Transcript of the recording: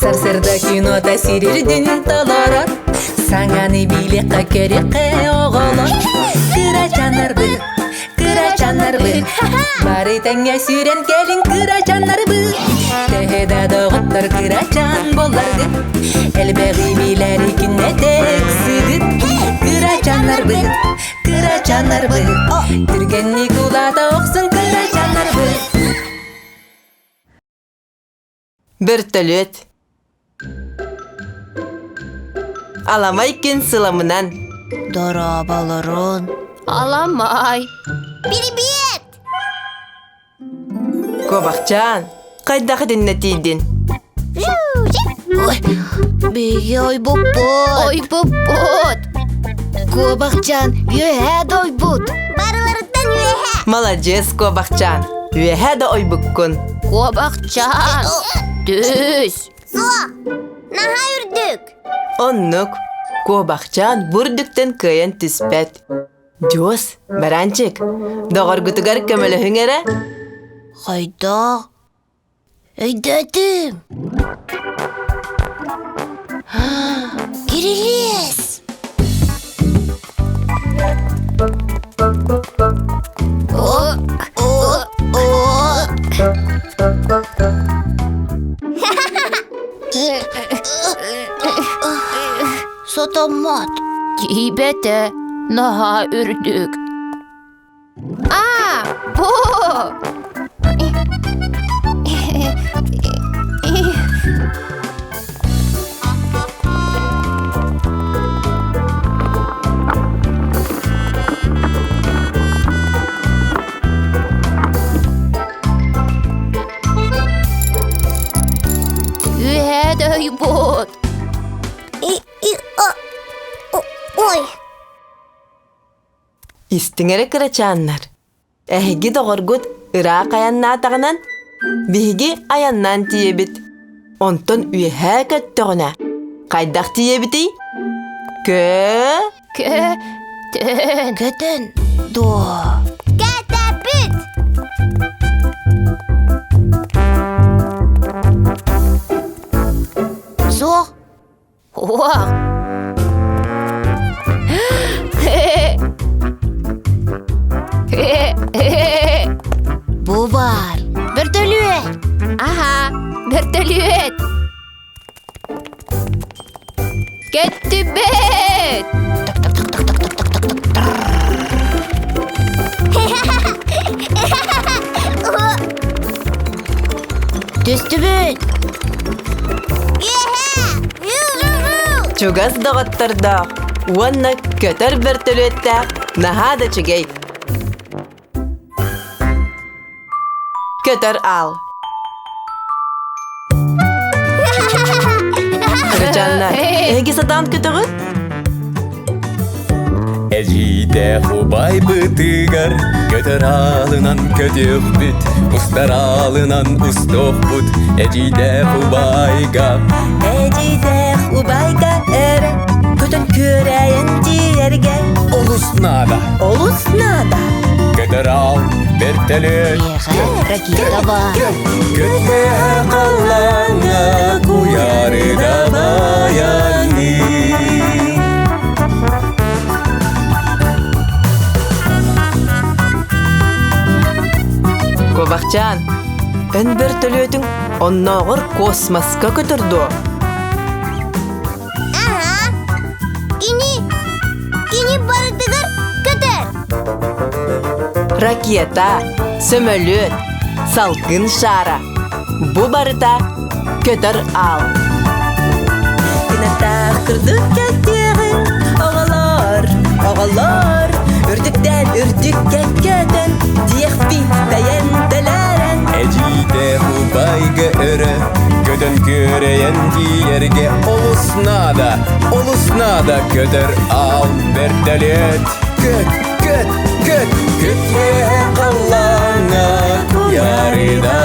Сарсыарда кинота сирирдин толорор, Саҥаны билиэххэ көрүөххэ оҕолор. Кырачаннарбыт, кырачаннарбыт, Бары тэҥҥэ сүүрэн кэлиҥ кырачаннарбыт. Төһө да доҕоттор кырачан буолларгыт, Элбэҕи билэри күннэтэ ыксыгыт. Кырачаннарбыт, кырачаннарбыт, Түргэнник улаата охсун кырачаннарбыт. Бөртөлүөт Аламай күн сыламынан Дорооболорун Аламай Привет! Куобахчаан, хайдах итиннэ тиийдин? Ой, биһиги ойбуппут. Ойбуппут. Куобахчаан үөһээ дойбут. Барыларыттан үөһээ. Маладьыас, Куобахчаан. Үөһээ да ойбуккун. Куобахчаан, түс. Суох, наһаа үрдүк. Оннук. Куобахчаан бу үрдүктэн кыайан түспэт. Дьуос, баранчик, доҕоргутугар көмөлөһүҥ эрэ. Хайдах? Өйдөөтүм. Кирилиэс! О, о, о! Сотоммот. Тиийбэтэ, наһаа үрдүк. А, бу! Үөһээ дөйбут. Ой! Истиҥ эрэ кырачааннар, эһиги доҕоргут ыраах айаннаатаҕынан, биһиги айаннаан тиийэбит. Онтон үөһээ көттөҕүнэ, хайдах тиийэбитий? Кө... Кө-төн. Көтөн дуо? Кэтэппит! Суох. Уох! Бу баар. Бөртөлүөт! Аха, бөртөлүөт! Кэттибэт! Түстүбүт! Чугас доҕоттордоох уонна көтөр бөртөлүөттээх наһаа да үчүгэй. Көтөр аал. Кырачааннар, эһиги сатаан көтөҕүт? Эдьиийдээх убайбытыгар көтөр аалынан көтүөхпүт, устар аалынан устуохпут эдьиийдээх убайга. Эдьиийдээх убайга эрэ көтөн күөрэйэн тиийэргэ Олус наада. Олус наада. Көтөр аал бэртэлиэт. Миэхэ ракета баар. Көтө халлааҥҥа куйаары да байаныы. Куобахчаан, эн бөртөлүөтүҥ оннооҕор космоска көтөр дуо? Аха. Кини, кини барытыгар көтөр. Ракета, сөмөлүөт, салгын шара. Бу барыта көтөр аал. Кынаттаах курдук кэттиэҕин, оҕолор, оҕолор, үрдүктэн үрдүккэ көтөн, диэхпит бэйэн тэлээрэн. Эдьиийдээх убайга өрө көтөн күөрэйэн тиийэргэ олус наада, олус наада көтөр аал бэртэлиэт. Көт, көт, көт, көт үөһэ халлааҥҥа куйаары да.